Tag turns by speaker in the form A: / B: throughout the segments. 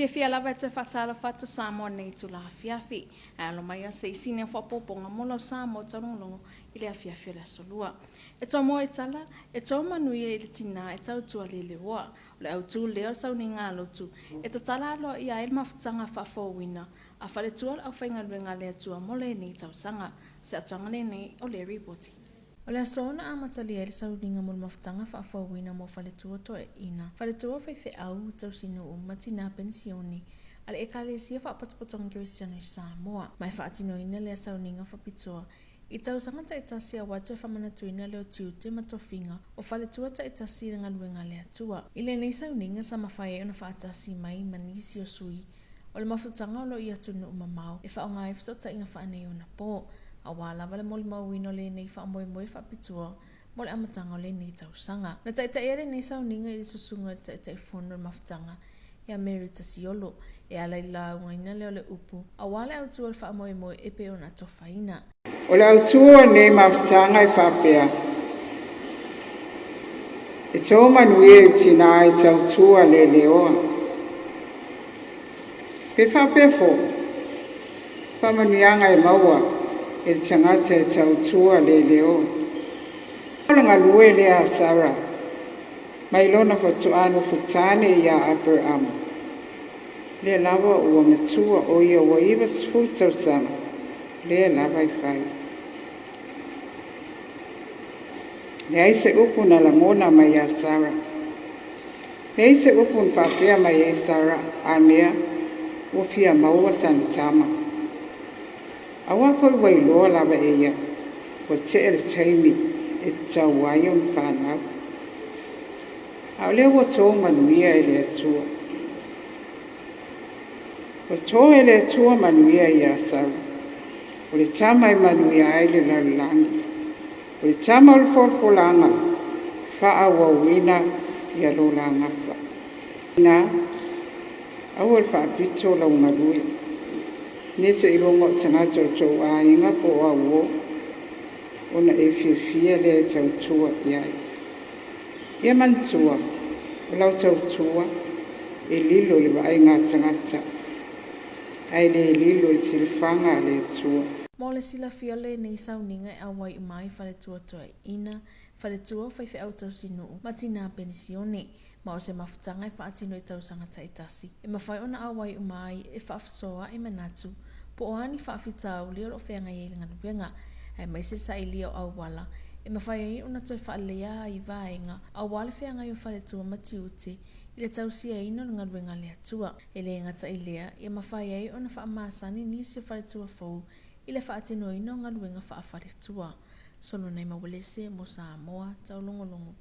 A: fiafia lava e toe faatalofa atu Samoa nei itula afiafi. Ae alo mai a se isi nei faaopoopoga mo lau Samoa taulogologo i le afiafi o le Aso Lua. E toa moa i tala, e toa manuia i le tinā e tautua leleoa. O le autu lea o le sauniga a lotu e tatala aloaia ai le mafutaga faafouina a faletua le aufaigaluega a le Atua mo lenei tausaga. Se atoaga lenei o le Ripoti. O le aso na amatalia ai le sauniga mo le mafutaga faafouina mo faletua toeaiina, faletua faifeau, tausinuu ma tinā penisione a le Ekalesia Faapatopotoga Kerisiano i Samoa. Ma e faatinoina lea sauniga faapitoa i tausaga taitasi aua toe faamanatuina leo tiute ma tofiga o faletua taitasi i le galuega a le Atua. I lenei sauniga sa mafai ai ona faatasi mai ma nisi o sui o le mafutaga o lo o i atunuu mamao e faaaoga ai fesootaiga faaneionapo, aua lava le molimauina o lenei faamoemoe faapitoa mo le amataga o lenei tausaga. Na taitaia lenei sauniga i le susuga i le Taitaifono o le mafutaga ia Mary Tasiolo, e ala i le laugaina lea o le upu, aua le autu o le faamoemoe e pei ona atofaina.
B: O le autu o lenei mafutaga e faapea, E tō manuia i tinā e tautua leleoa. Pe faapea foi, faamanuiaga e maua e le tagata e tautua leleoa. O le galue lea a Sara mai lona faatoa nofo tane iā Aperama, lea lava ua matua ʻo ia ua 90 tausaga, lea lava e fai. Leai se upu na lagona mai iā Sara. Leai se upu na faapea mai ai Sara, A mea ua fia maua sana tama. Auā foi ua iloa lava e ia, ua teʻe le taimi e tatau ai ona fanau. A o lea ua tō manuia e le Atua. Ua tō e le Atua manuia iā Sara. O le tama e manuia ai le lalolagi. O le tama o le folafolaga faaauauina ia lo la gafa. Ina, aua le faapito lau galue, ne seiloga o tagata o tou aiga po o auō, ona e fiafia lea e tautua i ai. Ia manatua, o lau tautua e lilo i le vaaiga a tagata, ae le lilo i le silafaga a le Atua.
A: Mo le silafia lenei sauniga e auai uma ai faletua toeaiina, faletua o faifeau tausinuu ma tinā penisione, ma o se mafutaga e faatino i tausaga taitasi e mafai ona auai uma ai e faafosoa i manatu po o a ni faafitauli o lo o feagai ai i le galuega, aemaise sailia o auala e mafai ai ona toe faaleleia ai vaega aua le feagai o faletua ma tiute i le tausiaina o le galuega a le Atua. E le gata i lea, ia mafai ai ona faamasani nisi o faletua fou i le faatinoina o galuega faafaletua. Solonai Mauelese mo Samoa Taulogologo.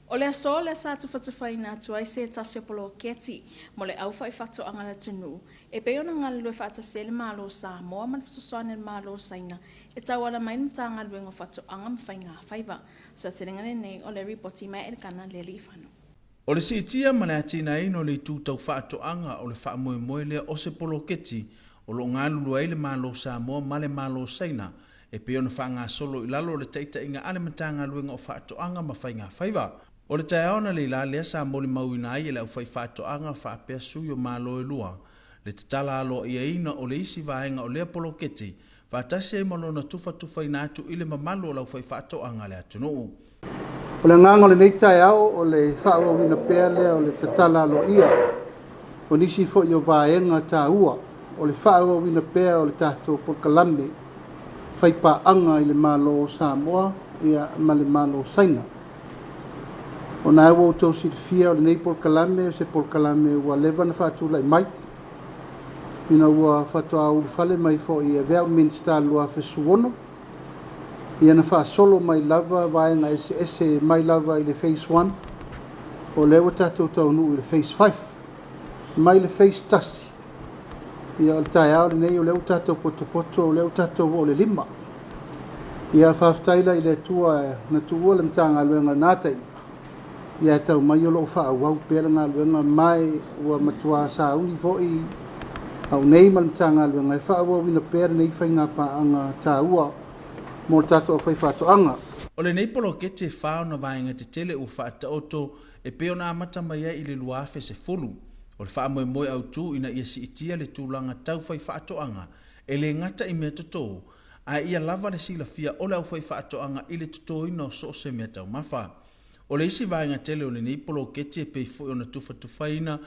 A: O le aso lea sa tufatufaina atu ai se tasi o poloketi mo le aufaifatoaga a le atunuu e pei ona galulue faatasi ai le Malo o Samoa ma le fesoasoani a le Malo o Saina e tauala mai le Matagaluega o Faatoaga ma Faigafaiva. Se aotelega lenei o le ripoti mai Elikana Lealiifano.
C: O le siitia ma le atinaeina o le itu tau faatoaga o le faamoemoe lea o se poloketi o lo o galulue ai le Malo o Samoa ma le Malo o Saina e pei ona faagasolo i lalo o le taitaiga a le Matagaluega o Faatoaga ma Faigafaiva. O le taeao analeila lea sa molimauina ai e le aufaifaatoaga faapea sui o Malo e lua le tatala aloaiaina o le isi vaega o lea poloketi faatasi ai ma lona tufatufaina atu i le mamalu o le aufaifaatoaga a le atunuu.
D: O le agaga o lenei taeao o le faaauauina pea lea o le tatala aloaia o nisi foi o vaega taua o le faaauauina pea o le tatou polokalame faipaaga i le Malo o Samoa ma le Malo o Saina. Ona ua outou silafia o lenei polokalame o se polokalame ua leva ona faatulai mai ina ua faatoa ulufale mai foi e avea au Minisita i le 2016, ia na faasolo mai lava vaega eseese mai lava i le Phase 1, o lea ua tatou taunuu i le Phase 5. Mai le Phase 1, ia o le taeao lenei o lea ua tatou potopoto, o lea ua tatou oo i le 5. Ia faafetai la i le Atua na tuua le Matagaluega i lena taimi, ia e tau mai o lo o faaauau pea le galuega ma ua matua sauni foi au nei ma le Matagaluega e faaauauina pea lenei faigapaaga taua mo le tatou aufaifaatoaga.
C: O lenei poloketi e fa ona vaega tetele ua faataoto e pei ona amata mai ai i le 2010. O le faamoemoe autu ina ia siitia le tulaga tau faifaatoaga e le gata i meatotō, ae ia lava le silafia o le aufaifaatoaga i le totoina o so o se meataumafa. O le isi vaega tele o lenei poloketi e pei foi ona tufatufaina,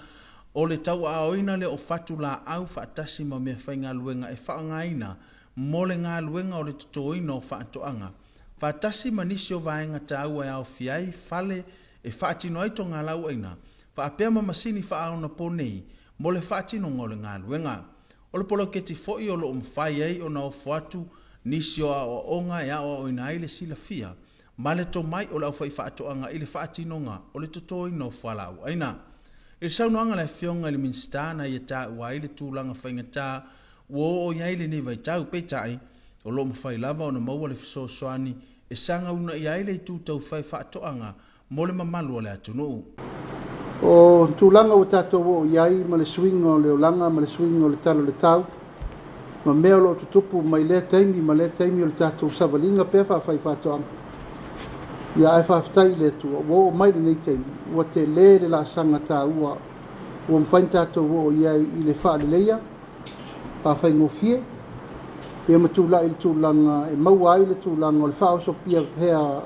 C: o le tauaaoina lea o fatu laau faatasi ma meafaigaluega e faaaogaina mo le galuega o le totoina o faatoaga, faatasi ma nisi o vaega taua e aofia ai fale e faatino ai togalauaina, faapea ma masini faaonaponei mo le faatinoga o le galuega. O le poloketi foi o lo o mafai ai ona ofo atu nisi o aoaoga e aoaoina ai le silafia ma le tomai o le aufaifaatoaga i le faatinoga o le totoina o fualaau aina. I le saunoaga a le Afioga i le Minisita na ia taua ai le tulaga faigata ua oo i ai lenei vaitau, peitai, o lo o mafai lava ona maua le fesoasoani e saga uunaia ai le itu tau faifaatoaga mo le mamalu o le atunuu.
D: O tulaga ua tatou oo i ai ma le suiga o le olaga ma le suiga o le tala o le tau ma mea o lo o tutupu mai lea taimi ma lea taimi o le tatou savaliga pea faafaifaatoaga. Ia ae faafetai i le Atua ua oo mai lenei taimi ua tele le laasaga taua ua mafai ona tatou oo i ai i le faaleleia, faafaigofie, ia ma tulai i le tulaga e maua ai le tulaga o le faaoso pia pea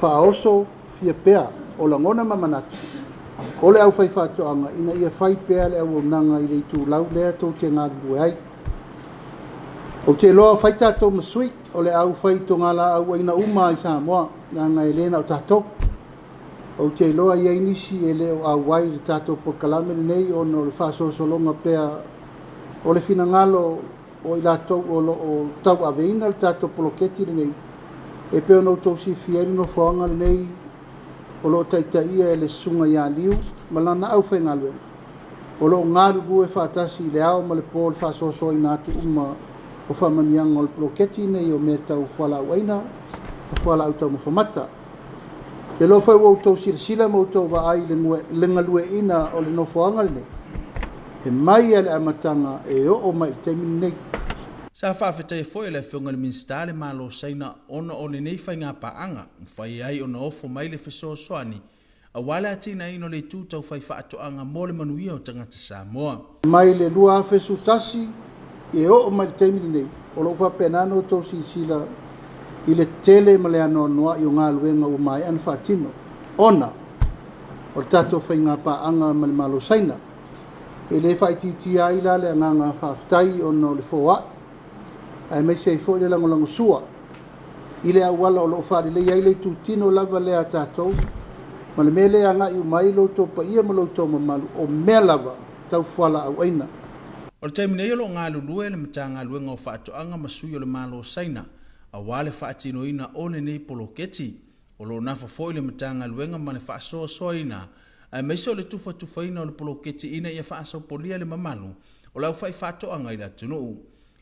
D: faaoso fia pea o lagona ma manatu o le aufaifaatoaga ina ia fai pea le auaunaga i le itulau lea tou te galulue ai. Ou te iloa o fai tatou ma sui o le aufai togalaauaina uma i Samoa, leaga e le na o tatou. Ou te iloa e i ai nisi e le o auai i le tatou polokalame lenei ona o le faasolosologa pea o le finagalo o i latou o lo o tauaveina le tatou poloketi lenei, e pei ona outou silafia ai le nofoaga lenei o lo o taitaia e le Susuga ia Liu ma lana aufaigaluega, o lo o galulue faatasi i le ao ma le po i le faasoasoaina atu uma o faamanuiaga o le poloketi lenei o mea tau fualaauaina ma fualaau taumafa mata. Ou te iloa foi ua outou silasila ma outou vaai i le galueaiina o le nofoaga lenei, e mai lava i le amataga e oo mai i le taimi lenei.
C: Sa faafetaia foi e le Afioga i le Minisita le Malo o Saina ona o lenei faigapaaga, mafai ai ona ofo mai le fesoasoani aua le atinaeina o le itu tau faifaatoaga mo le manuia o tagata Samoa.
D: Mai le 2011 e oo mai i le taimi lenei, o lo o faapena ona outou silasila i le tele ma le anoanoai o galuega ua maea ona faatino ona o le tatou faigapaaga ma le Malo Saina. E le faaitiitia ai la le agaga faafetai ona o le foai aemaise ai foi le lagolagosua i le auala o lo o faaleleia ai le itutino lava lea a tatou ma le mea lea e agai uma ai lo outou paia ma lo outou mamalu, o mea lava tau fualaauaina.
C: O le taimi nei o lo o galulue le Matagaluega o Faatoaga ma Sui o le Malo o Saina aua le faatinoina o lenei poloketi. O lo o nafa foi le Matagaluega ma le faasoasoaina aemaise o le tufatufaina o le poloketi ina ia faasopolia le mamalu o le aufaifaatoaga i le atunuu.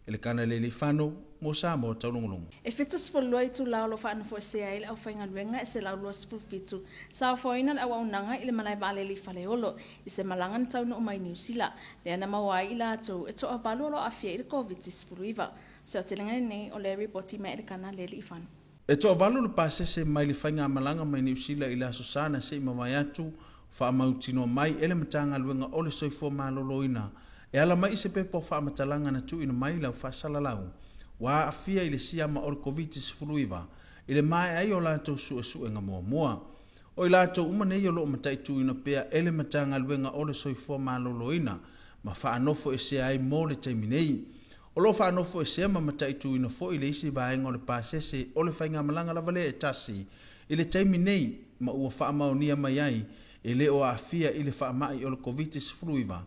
C: Elekana Leleiifano mo Samoa Taulogologo.
A: E 72 itula o lo o faanofoesea ai le aufaigaluega e 127 sa ofoina le auaunaga i le malae vaalele i Faleolo i se malaga na taunuu mai Niu Sila, lea na maua ai i latou e toavalu o lo o aafia i le Koviti-19. Se aotelega lenei o le ripoti mai Elekana Leleiifano.
C: E toavalu le pasese mai le faigamalaga mai Niu Sila i le Aso Sa na se i mavae atu, faamautinoa mai e le Matagaluega o le Soifua Maloloina e ala mai i se pepa o faamatalaga na tuuina mai i lau faasalalau ua aafia i le siama o le Koviti-19 i le maea ai o latou suesuega muamua. O i latou uma nei o lo o mataituina pea e le Matagaluega o le Soifua Maloloina ma faanofoesea ai mo le taimi nei. O lo o faanofoesea ma mataituina foi le isi vaega o le pasese o le faigamalaga lava lea e tasi i le taimi nei ma ua faamaonia mai ai e le o aafia i le faamai o le Koviti-19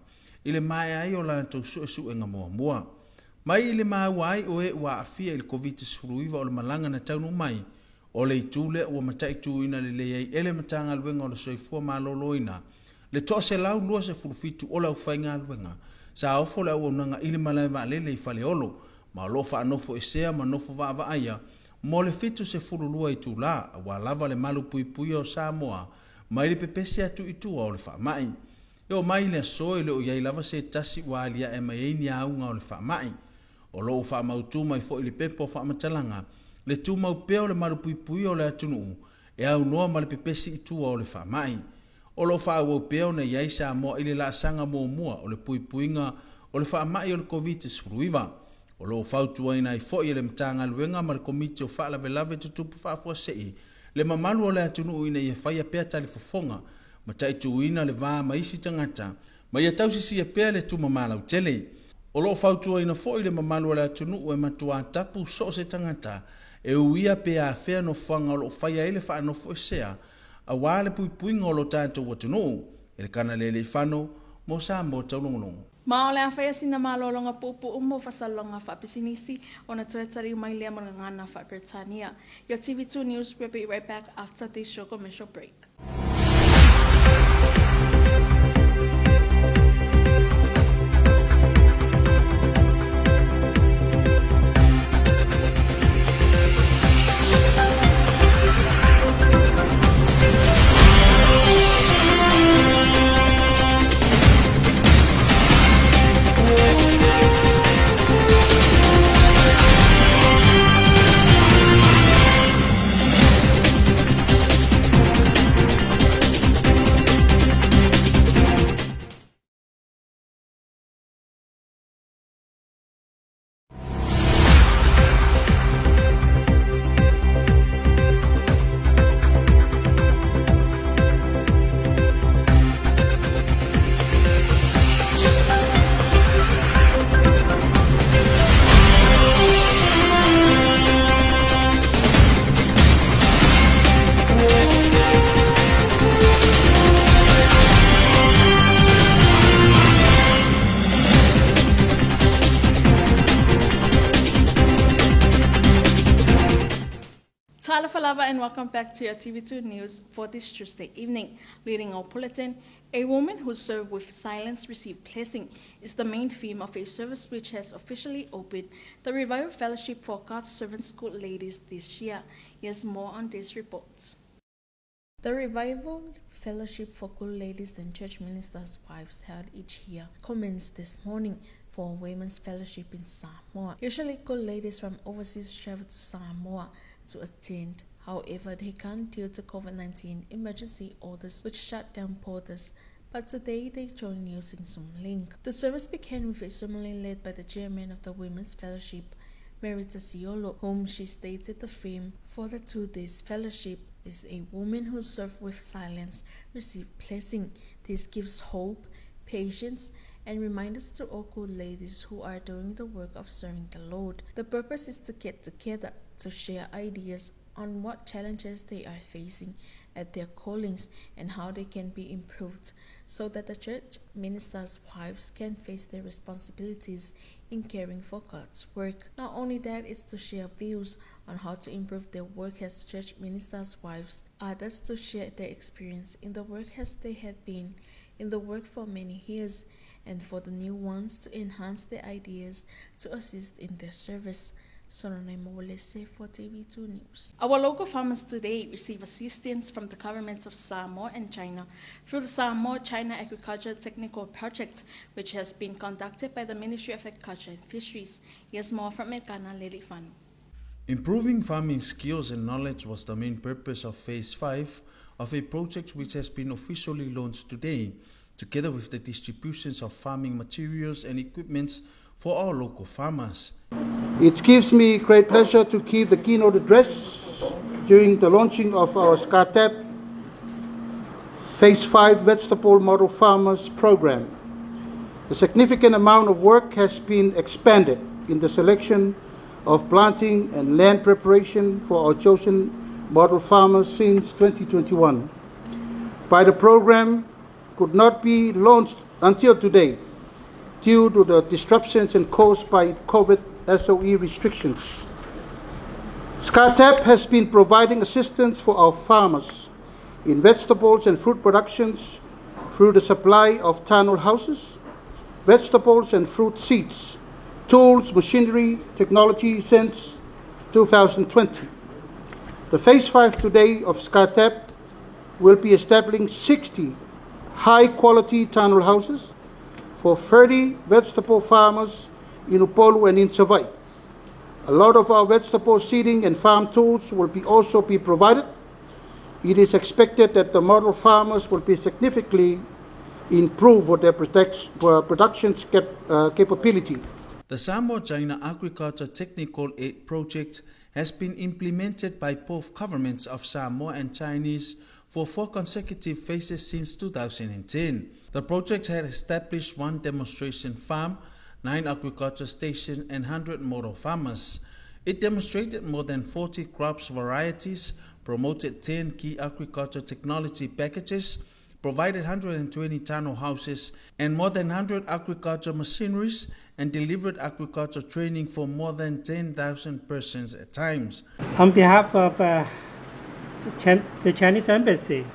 C: i le maea ai o latou suesuega muamua. Mai i le maua ai o e ua aafia i le Koviti-19 o le malaga na taunuu mai, o le itu lea ua mataituina lelei ai e le Matagaluega o le Soifua Maloloina le 127 o le aufaigaluega sa ofo le auaunaga i le malae vaalele i Faleolo ma o lo o faanofoesea ma nofo vaavaaia mo le 72 itula aua lava le malupuipuia o Samoa mai le pepesi atu i tua o le faamai. E oo mai i le aso e le o i ai lava se tasi ua aliae mai ai ni auga o le faamai. O lo o faamautu mai foi i le pepa o faamatalaga le tumau pea o le malupuipuia o le atunuu e aunoa ma le pepesi i tua o le faamai. O lo o faaauau pea ona i ai Samoa i le laasaga muamua o le puipuiga o le faamai o le Koviti-19. O lo o fautuaina ai foi e le Matagaluega ma le Komiti o Faalavelave Tutupu Faafuasei le mamalu o le atunuu ina ia faia pea talifofoga, mataituina le va ma isi tagata, ma ia tausisia pea le tumama lautele. O lo o fautuaina foi le mamalu o le atunuu e matuā tapu so o se tagata e uia pe afea nofoaga o lo o faia ai le faanofoesea aua le puipuiga o lo tatou atunuu. Elekana Lealeifano mo Samoa Taulogologo.
A: Ma o le a faia sina malologa puupuu mo faasalaga faapisinisi ona toe taliu mai lea mo le gagana faa-Peretania. Your TV2 News will be right back after this short commercial break. Talofa and welcome back to your TV2 News for this Tuesday evening. Leading our bulletin, a woman who served with silence received blessing is the main theme of a service which has officially opened the Revival Fellowship for God's Servant School Ladies this year. Here's more on this report. The Revival Fellowship for Good Ladies and Church Ministers' Wives held each year commenced this morning for Women's Fellowship in Samoa. Usually, good ladies from overseas travel to Samoa to attend. However, they can't due to COVID-19 emergency orders which shut down borders. But today they join using Zoom link. The service began with a ceremony led by the chairman of the Women's Fellowship, Mary Siolo, whom she stated the theme for the 2 days fellowship is a woman who served with silence, received blessing. This gives hope, patience, and reminders to all good ladies who are doing the work of serving the Lord. The purpose is to get together to share ideas on what challenges they are facing at their callings and how they can be improved so that the church ministers' wives can face their responsibilities in caring for God's work. Not only that is to share views on how to improve their work as church ministers' wives, others to share their experience in the work as they have been in the work for many years, and for the new ones to enhance their ideas to assist in their service. Sonone Mowalese for TV2 News. Our local farmers today receive assistance from the governments of Samoa and China through the Samoa-China Agriculture Technical Project, which has been conducted by the Ministry of Agriculture and Fisheries. Here's more from Mekana Lelifano.
C: Improving farming skills and knowledge was the main purpose of Phase 5 of a project which has been officially launched today, together with the distributions of farming materials and equipments for our local farmers.
D: It gives me great pleasure to give the keynote address during the launching of our SCATEP Phase 5 Vegetable Model Farmers Program. A significant amount of work has been expanded in the selection of planting and land preparation for our chosen model farmers since 2021. By the program could not be launched until today due to the disruptions and caused by COVID SOE restrictions. SCATEP has been providing assistance for our farmers in vegetables and fruit productions through the supply of tunnel houses, vegetables and fruit seeds, tools, machinery, technology since 2020. The Phase 5 today of SCATEP will be establishing 60 high-quality tunnel houses for 30 vegetable farmers in Upolu and in Savaii. A lot of our vegetable seeding and farm tools will be also be provided. It is expected that the model farmers will be significantly improve their production capability.
C: The Samoa-China Agriculture Technical Aid Project has been implemented by both governments of Samoa and Chinese for 4 consecutive phases since 2010. The project had established 1 demonstration farm, 9 agriculture stations and 100 model farmers. It demonstrated more than 40 crops varieties, promoted 10 key agriculture technology packages, provided 120 tunnel houses and more than 100 agriculture machineries, and delivered agriculture training for more than 10,000 persons at times.
E: On behalf of the Chinese Embassy,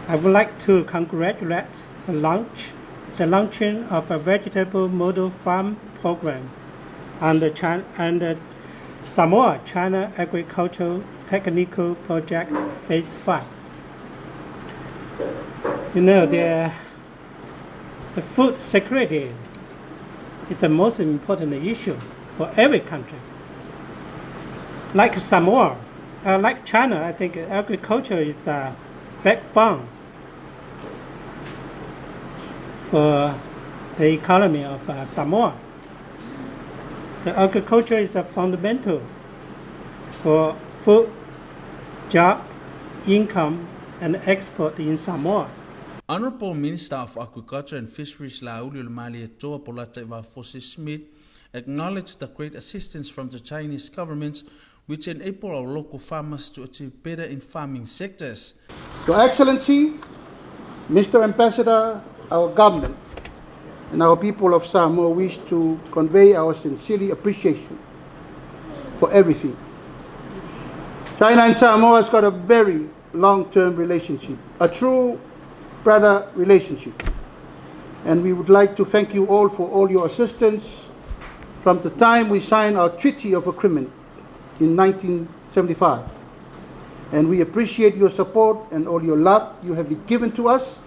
E: I would like to congratulate the launching of a vegetable model farm program and the Samoa China Agricultural Technical Project Phase 5. The food security is the most important issue for every country. Like Samoa, like China, I think agriculture is the backbone for the economy of Samoa. The agriculture is a fundamental for food, job, income, and export in Samoa.
C: Honorable Minister of Agriculture and Fisheries Laaulialemalietoa Polataivao Smith acknowledged the great assistance from the Chinese government, which enabled our local farmers to achieve better in farming sectors.
D: Your Excellency, Mr. Ambassador, our government and our people of Samoa wish to convey our sincere appreciation for everything. China and Samoa has got a very long-term relationship, a true brother relationship. And we would like to thank you all for all your assistance from the time we signed our Treaty of Agreement in 1975. And we appreciate your support and all your love you have been given to us,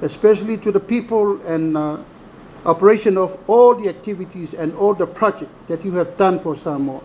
D: especially to the people and operation of all the activities and all the projects that you have done for Samoa.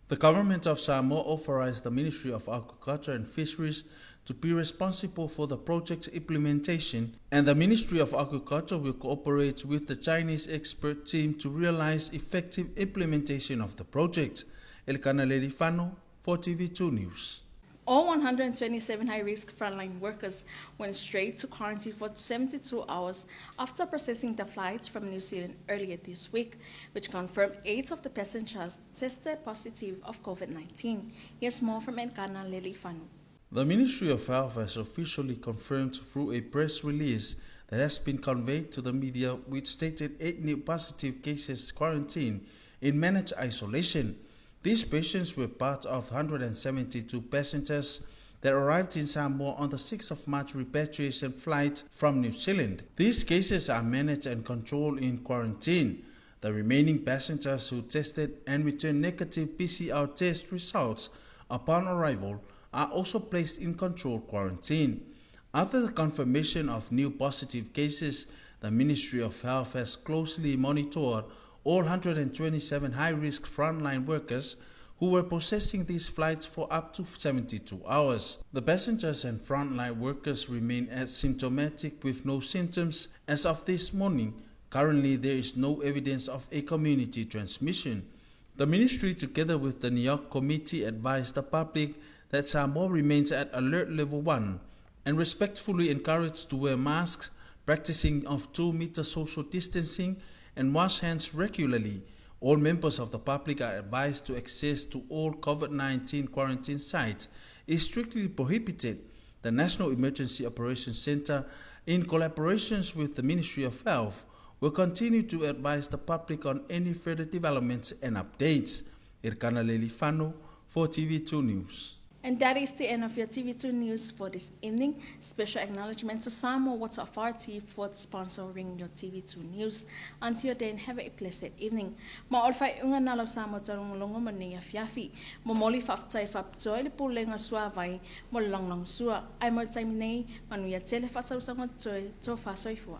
C: The government of Samoa authorized the Ministry of Agriculture and Fisheries to be responsible for the project's implementation, and the Ministry of Agriculture will cooperate with the Chinese expert team to realize effective implementation of the project. Elkana Lelifano for TV2 News.
A: All 127 high-risk frontline workers went straight to quarantine for 72 hours after processing the flights from New Zealand earlier this week, which confirmed 8 of the passengers tested positive of COVID-19. Here's more from Elkana Lelifano.
C: The Ministry of Health has officially confirmed through a press release that has been conveyed to the media, which stated 8 new positive cases quarantined in managed isolation. These patients were part of 172 passengers that arrived in Samoa on the 6th of March repatriation flight from New Zealand. These cases are managed and controlled in quarantine. The remaining passengers who tested and returned negative PCR test results upon arrival are also placed in controlled quarantine. After the confirmation of new positive cases, the Ministry of Health has closely monitored all 127 high-risk frontline workers who were processing these flights for up to 72 hours. The passengers and frontline workers remain asymptomatic with no symptoms as of this morning. Currently, there is no evidence of a community transmission. The ministry, together with the NEOC committee, advised the public that Samoa remains at alert level 1 and respectfully encouraged to wear masks, practicing of 2-meter social distancing, and wash hands regularly. All members of the public are advised to access to all COVID-19 quarantine sites is strictly prohibited. The National Emergency Operations Center, in collaboration with the Ministry of Health, will continue to advise the public on any further developments and updates. Irkana Lelifano for TV2 News.
A: And that is the end of your TV2 News for this evening. Special acknowledgement to Samoa Water Authority for sponsoring your TV2 News. Until then, have a blessed evening. Ma o le faaiuga lena o Samoa Taulogologo mo lenei afiafi. Momoli faafetai faapitoa i le Pulega Suavai mo le lagolagosua. Ae mo le taimi nei, manuia tele faasausaga totoe, tofa soifua.